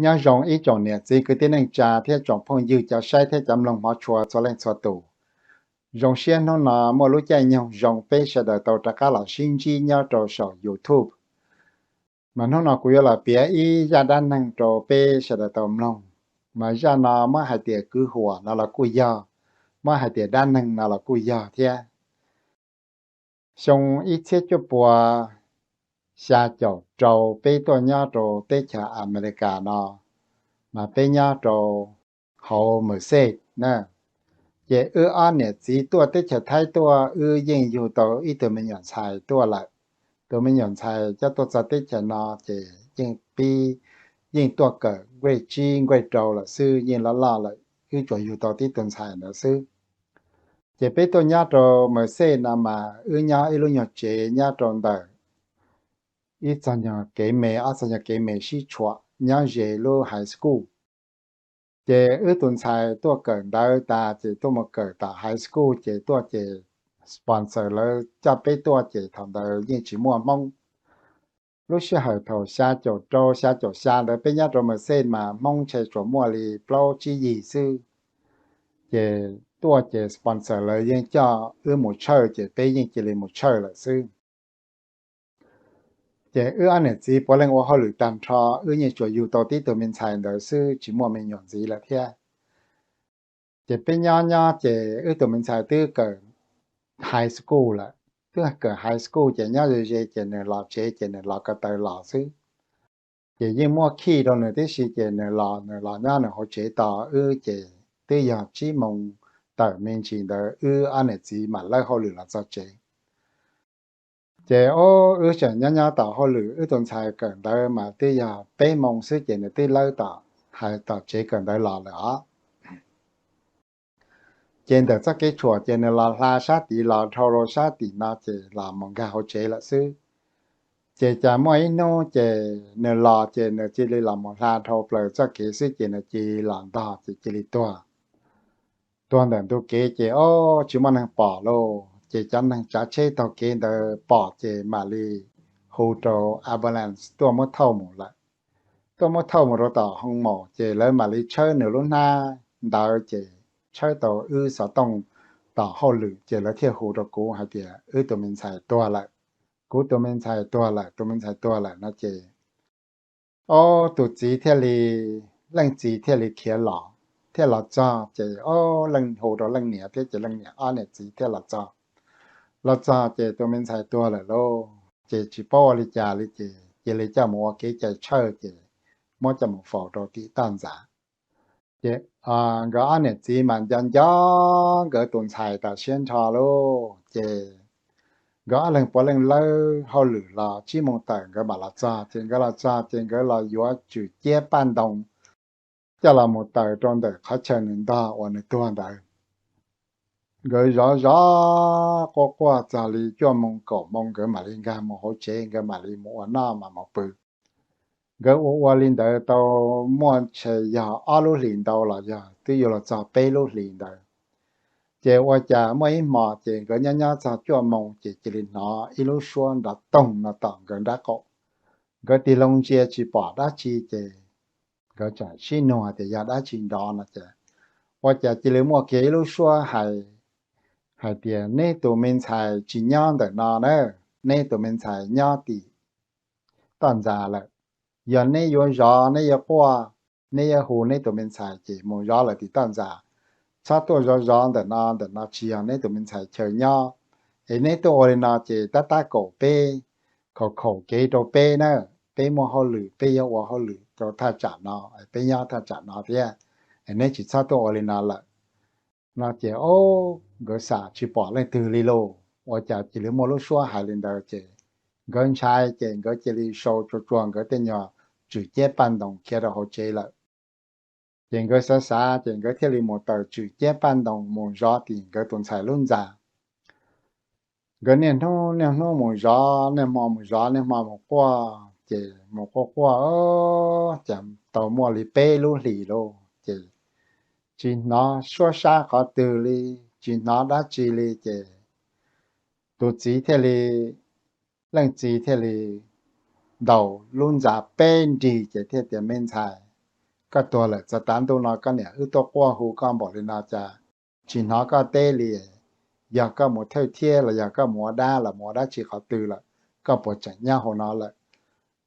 Nyob zoo ib tsoom niam txiv kwv tij neej tsa thiab tsoom phooj ywg cov saib thiab cov mloog hmov tshua txhua leej txhua tus. Zoo siab hnub no muaj lub caij nyoog zoo peb sawv daws tau rov qab los sib ntsib nyob rau saum YouTube. Mas hnub no kuv yuav los piav ib zaj dab neeg rau peb sawv daws tau mloog. Mas zaj no muab hais tias kwv huam no los kuj yog, muab hais tias dab neeg no los kuj yog thiab. Xyoo ib txhiab cuaj pua xya caum rau peb tuaj nyob rau teb chaws Amelikas no, mas peb nyob rau hauv Merced na. Ces wb ob niam txiv tuaj teb chaws Thaib tuaj, wb yeej yug tau ib tug me nyuam ntxhais tuaj lawm. Tus me nyuam ntxhais coj tuaj txog teb chaws no ces yeej pib, yeej tuaj kawm nkuaj tsib nkuaj rau lawm xwb, yeej loj loj lawm, wb tsuas yug tau tib tug ntxhais ntawd xwb. Ces peb tuaj nyob rau Merced no mas wb nyob ib lub nyuag tsev nyob rau ntawm ib txog nyuag kev me, ob txog nyuag kev me sib tshuam nyob ze lub high school. Ces wb tus ntxhais tuaj kawm ntawv tas ces tuaj mus kawm tom high school ces tuaj ces sponsor lawv coj peb tuaj ces thaum ntawd yeej tsis muaj Hmoob. Lub sij hawm thaum xya caum rau xya caum xya ntawd peb nyob rau Merced mas Hmoob ntshe tsuas muaj li plaub tsib yig xwb. Ces tuaj ces sponsor lawv yeej coj wb mus tshawj ces peb yeej cia li mus tshawj lawm xwb. Ces wb ob niam txiv puav leej ua hauj lwm tag nrho, wb yeej tsuas yug tau tib tug me ntxhais ntawd xwb, tsis muaj me nyuam ntxiv lawm thiab. Ces peb nyob nyob ces wb tus me ntxhais twb kawm high school lawm, twb kawm high school ces nyob ze ze ces nws los tsev ces nws los ko taw los xwb. Ces yeej muaj khij rau nws tib si ces nws los, nws los nyob nws hauv tsev tos wb ces twb yog tsib moos tawm me ntsis ntawd wb ob niam txiv mam lawb hauj lwm los txog tsev. Ces wb tseem nyob nyob tom hauj lwm, wb tus ntxhais kawm ntawv mas twb yog peb moos xwb ces nws twb lawb tom, hais tom tsev kawm ntawv los lawm os. Ces ntawm txoj kev tshuam ces nws los hla sab tid los dhau rau sab tim no ces los mus nkag hauv tsev lawm xwb. Ces cas muaj ib hnub ces nws los ces nws cia li los mus hla dhau plaws txoj kev xwb ces nws cia li los ntog ces cia li tuag. Tuag ntawm ntu kev ces ob tsis muaj neeg pom lauj, ces cov neeg tsav tsheb taug kev ntawd pom ces mam li hu rau ambulance tuaj muab thauj mus lawm. Tuaj muab thauj mus rau tom hoo maum ces lawv mam li tshawb nws lub hnab ntawd ces tshawb tau wb xov tooj tom hauj lwm ces lawv thiaj hu rau kuv hais tias wb tus me ntxhais tuag lawm, kuv tus me ntxhais tuag lawm, tus me ntxhais tuag lawm no ces ob tus txiv thiaj li, leej txiv thiaj li khiav los, thiaj los txog ces ob leej hu rau leej niam thiab ces leej niam ob niam txiv thiaj los txog. Los txog ces tus me ntxhais tuag lawm lauj, ces tsis paub ua li cas li ces cia li coj mus ua kev cai tshawj ces muab coj mus faus rau tim toj ntxas. Ces nkawd ob niam txiv mas nco nco nkawd tus ntxhais tas siab nrho lauj, ces nkawd ob leeg puav leej lawb hauj lwm los tsib moos tawm nkawd mam los txog, ces nkawd los txog ces nkawd los yuav tswm ciab paj ntoo coj los mus taws rau ntawm qhov chaw nws ntog uas nws tuag ntawd. Nkawd zov zov quaj quaj txog li cuaj moos kaum moos nkawd mam li nkag mus hauv tsev, nkawd mam li mus ua noj mam mus pw. Nkawd ua ua li ntawd tau muaj ntshe yog ob lub hlis ntau los yog twb yuav los txog peb lub hlis ntawd. Ces ua cas muaj ib hmos ces nkawd nyob nyob txog cuaj moos ces cia li hnov ib lub suab nrov toog no tom nkawd nrab qaum. Nkawd tig loo ntsia tsis pom dab tsi ces nkawd tseem sib nug tias yog dab tsi nrov no ces ua cas cia li muaj kiag ib lub suab hais, hais tias neb tus me ntxhais tsis nyob ntawm no na, neb tus me ntxhais nyob tim toj ntxas lawm. Yog neb yuav zov, neb yuav quaj, neb yuav hu neb tus me ntxhais ces mus zov lawm tim toj ntxas. Txhob tuaj zov zov ntawm no, ntawm no tsis yog neb tus me ntxhais chaw nyob. Es neb tuaj ua li no ces tab tab kaum peb, khaum khaum kev rau peb na, peb muaj hauj lwm, peb yuav ua hauj lwm rau thaj tsam no, peb nyob thaj tsam no thiab, es neb tsis txhob tuaj ua li no lawm. No ces ob nkawd xam tsis pom leej twg li lauj, ua cas cia li muaj lub suab hais li ntawd ces nkawd ntshai ces nkawd cia li sau tsuag tsuag nkawd tej nyuag tswm ciab paj ntoos khiav rau hauv tsev lawm. Ces nkawd xav xav ces nkawd thiaj li mus taws tswm ciab paj ntoos mus zov tim nkawd tus ntxhais lub ntxa. Nkawd niaj hnub niaj hnub mus zov, niaj hmo mus zov, niaj hmo mus quaj, ces mus quaj quaj, ces tau muaj li peb lub hlis lauj, ces tsis hnov suab sab qhov twg li, tsis hnov dab tsi li, ces tus txiv thiaj li, leej txiv thiaj li ntaus lub ntxa peb nrig ces thiaj tias, Me ntxhais, koj tuag lawm txog tav ntuj no koj niam wb tuaj quaj hu koj npaum li no cas tsis hnov koj teb li? Yog koj mus thawj thiab los yog koj mus ua dab los mus ua dab tsi qhov twg lawm, koj puas tseem nyob hauv no lawm?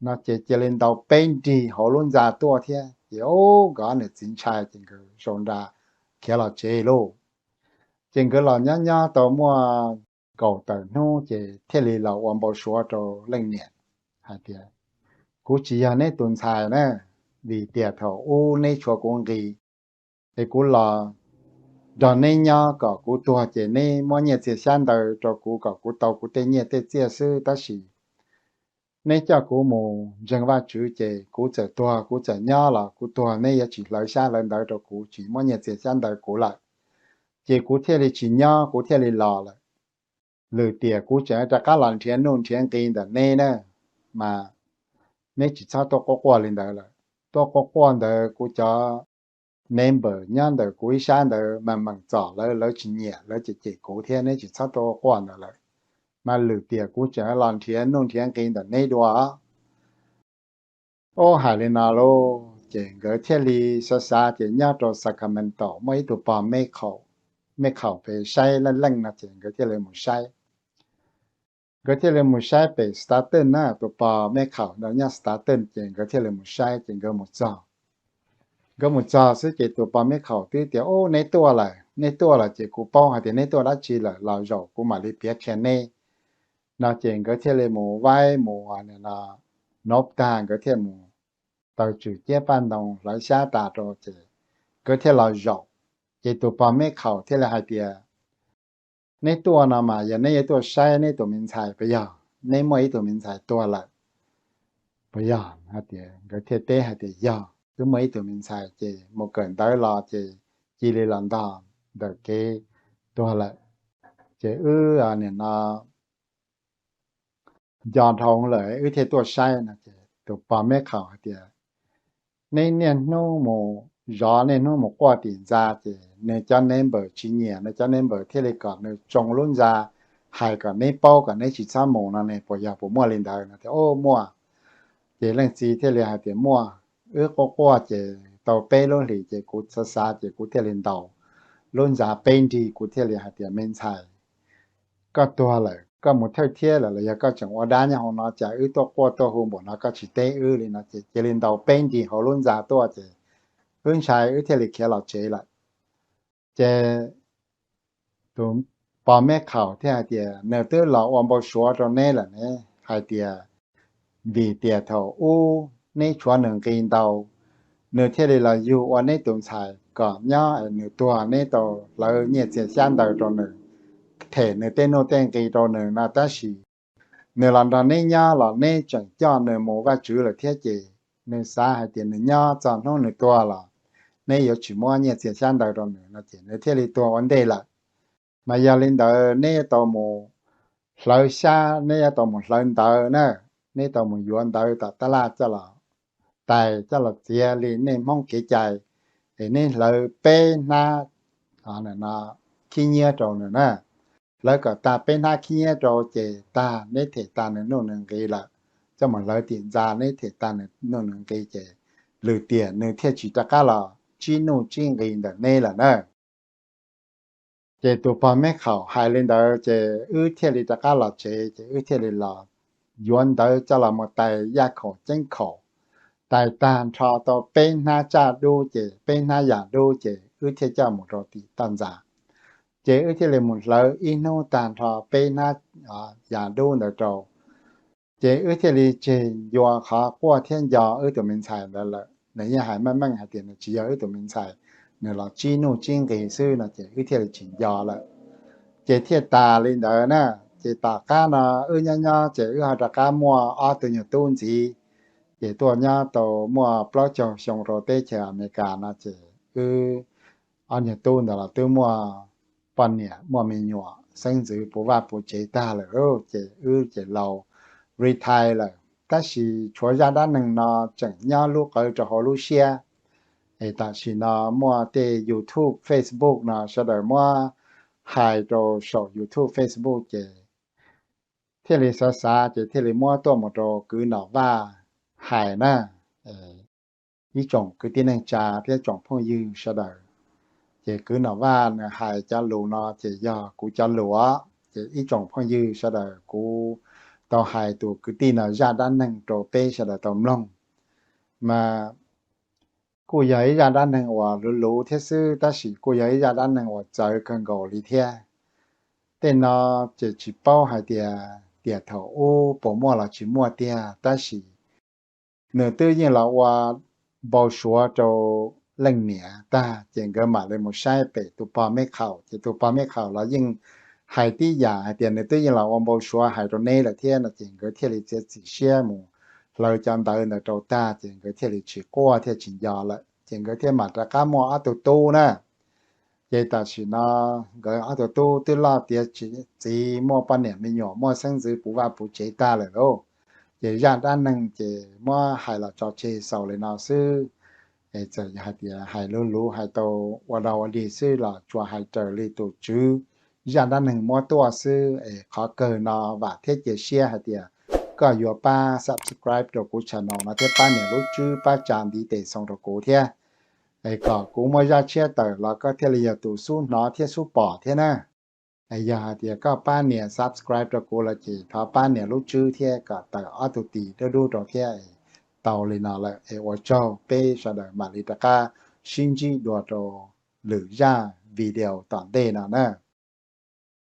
No ces cia li ntaus peb nrig hauv lub ntxa tuaj thiab ces ub nkawd niam txiv ntshai ces nkawd sau nra khiav los tsev lauj. Ces nkawd los nyob nyob tau muaj kaum tawm hnub ces thiaj li los ua npau suav rau leej niam hais tias, kuv tsis yog neb tus ntxhais na, vim tias thaum ub neb tshuav kuv nqis es kuv los nrog neb nyob kom kuv tuag ces neb muab nyiaj txiag xyab ntawv rau kuv kom kuv tau kuv tej nyiaj tej txiaj xwb, tab sis neb coj kuv mus ntseeg Vajtswv ces kuv txawm tuag kuv txawm nyob los kuv tuag neb yuav tsis hlawv xyab hlawv ntawv rau kuv, tsis muab nyiaj txiag xyab ntawv kuv lawm. Ces kuv thiaj li tsis nyob kuv thiaj li los lawm. Lwm tiam kuv tseem rov qab los nrhiav nuj nrhiav nqi ntawm neb na, mas neb tsis txhob tuaj quaj quaj li ntawd lawm. Tuaj quaj quaj ntawd kuv cov neighbor nyob ntawm kuv ib sab ntawd mas meem txom lawv, lawv tsis nyiam, lawv cem cem kuv thiab, neb tsis txhob tuaj quaj ntawd lawm. Mas lwm tiam kuv tseem los nrhiav nuj nrhiav nqi ntawm neb dua. Ub, hais li no lauj ces nkawd thiaj li xav xav ces nyob rau Sacramento muaj ib tug pog me khaum, me khaum pem saib leej leej no ces nkawd thiaj li mus saib. Nkawd thiaj li mus saib pem Stockton na, tus pog me khaum ntawd nyob Stockton ces nkawd thiaj li mus saib ces nkawd mus txog. Nkawd mus txog xwb ces tus pog me khaum twb tias, ub, neb tuaj lawm, neb tuaj lawm ces kuv paub hais tias neb tuaj dab tsi lawm, los zaum kuv mam li piav qhia neb. No ces nkawd thiaj li mus vaib mus no, nov tag nkawd thiaj mus taws tswm ciab paj ntoo hlawv xyab tas rau ces nkawd thiaj los zaum. Ces tus pog me khaum thiaj li hais tias, neb tuaj no mas yog neb yuav tuaj saib neb tus me ntxhais puas yog? Neb muaj ib tug me ntxhais tuag lawm puas yog? Hais tias, nkawd thiaj teb hais tias, yog, twb muaj ib tug me ntxhais ces mus kawm ntawv los ces cia li los ntog ntawm kev tuag lawm. Ces wb nim no nco dhau lawm wb thiaj tuaj saib no ces tus pog me khaum hais tias, neb niaj hnub mus zov niaj hnub mus quaj tim ntxa ces nws cov neighbor tsis nyiam, nws cov neighbor thiaj li kom nws tsoo lub ntxa hais kom neb paub kom neb tsis txhob mus no ne, puas yog puas muaj li ntawd no? Tias, ub, muaj. Ces leej txiv thiaj li hais tias, muaj, wb quaj quaj ces tau peb lub hlis ces kuv xav xav ces kuv thiaj li ntaus lub ntxa peb nrig, kuv thiaj li hais tias, me ntxhais, koj tuag lawm, koj mus thawj thiab lawm los yog koj tseem ua dab nyob hauv no, cas wb tuaj quaj tuaj hu npaum no koj tsis teb wb li no? Ces cia li ntaus peb nrig hauv lub ntxa tuaj ces wb ntshai wb thiaj li khiav los tsev lawm. Ces tus pog me khaum thiaj hais tias, nws twb los ua npau suav rau neb lawm ne, hais tias vim tias thaum ub neb tshuav nws nqi ntau, nws thiaj li los yug ua neb tus ntxhais kom nyob es nws tuag neb tau hlawv nyiaj txiag xyab ntawv rau nws, them nws tej nuj tej nqi rau nws no, tab sis nws los nrog neb nyob los neb tseem coj nws mus Vajtswv lawm thiab ces nws xav hais tias nws nyob txog hnub nws tuag los neb yuav tsis muab nyiaj txiag xyab ntawv rau nws no ces nws thiaj li tuag ua ntej lawm. Mas yog li ntawd neb yuav tau mus hlawv xyab, neb yuav tau mus hlawv ntawv na, neb tau mus yuav ntawv tom tab laj coj los tais coj los txiav li nej Hmoob kev cai, es neb hlawv peb hnab khib nyiab rau nws na. Hlawv kom tag peb hnab khib nyiab rau ces tag, neb them tag nws nuj nws nqi lawm, coj mus hlawv tim ntxa, neb them tag nws nuj nws nqi ces lwm tiam nws thiaj tsis rov qab los tsib nuj tsib nqi ntawm neb lawm na. Ces tus pog me khaum hais li ntawd ces wb thiaj li rov qab los tsev ces wb thiaj li los yuav ntawv coj los mus tais yaj khaum ceeb khaum, tais tag nrho tau peb hnab tsaj dub ces peb hnab yam dub ces wb thiaj coj mus rau tim toj ntxa. Ces wb thiaj li mus hlawv ib hnub tag nrho peb hnab yam dub ntawd rau. Ces wb thiaj li tseg ncua qhov quaj thiab nco wb tus me ntxhais ntawd lawm. Nws yeej hais meej meej hais tias nws tsis yog wb tus me ntxhais, nws los tsib nuj tsib nqi xwb no ces wb thiaj li tsis nco lawm. Ces thiaj tas li ntawd na. Ces tom qab no wb nyob nyob ces wb ho rov qab muaj ob tug nyuag tub ntxiv, ces tuaj nyob tau muaj plaub caug xyoo rau teb chaws Amelikas no ces wb ob nyuag tub ntawd los twb muaj poj niam muaj me nyuam xeeb ntxwv puv vaj puv tsev tag lawm lauj. Ces wb ces laus retire lawm, tab sis tshuav zaj dab neeg no tseem nyob lub qawv rau hauv lub siab. Es tam sim no muaj tej YouTube, Facebook no sawv daws muab hais rau saum YouTube, Facebook ces thiaj li xav xav ces thiaj li muab tuaj mus rau kwv Nom Vaj hais na. ib tsoom kwv tij neej tsa thiab tsoom phooj ywg sawv daws. Ces kwv Nom Vaj nws hais cov lus no ces yog kuv cov lus os. Ces ib tsoom phooj ywg sawv daws, kuv tau hais tus kwv tij no zaj dab neeg rau peb sawv daws tau mloog. Mas kuj yog ib zaj dab neeg uas luv luv thiab xwb, tab sis kuj yog ib zaj dab neeg uas txawv kawg nkaus li thiab. Tej no ces tsis paub hais tias tiam thaum ub puas muaj los tsis muaj tiag, tab sis nws twb yeej los ua npau suav rau leej niam tag, ces nkawd mam li mus saib pem tus pog me khaum, ces tus pog me khaum los yeej hais tib yam hais tias nws twb yeej los ua npau suav hais rau neb lawm thiab no, ces nkawd thiaj li txiav txim siab mus hlawv cov ntawv ntawd rau tag, ces nkawd thiaj li tsis quaj thiaj tsis nco lawm, ces nkawd thiaj mam rov qab muaj ob tug tub na. Ces tam sim no nkawd ob tug tub twb loj tiav txiv, muaj poj niam me nyuam, muaj xeeb ntxwv puv vaj puv tsev tag lawm lauj. Ces zaj dab neeg ces muab hais los tso tseg xaus li no xwb. Txawm hais tias hais luv luv hais tau ua dog ua dig xwb los tsuas hais raws li tus tswv zaj dab neeg muab tuaj xwb. Es qhov kawg no vam thiab cia siab hais tias koj yuav pab subscribe rau kuv channel no thiab pab nias lub tswb pab tsa ntiv tes xoo rau kuv thiab, es kom kuv muaj zaj tshiab tawm los koj thiaj li yog tus xub hnov thiab xub pom thiab na. Yog hais tias koj pab nias subscribe rau kuv lawm ces thov pab nias lub tswb thiab kom tawm ob tug tis dub dub rau thiab. Tau li no lawm es ua tsaug, peb sawv daws mam li rov qab sib ntsib dua rau lwm zaj video tom ntej no na.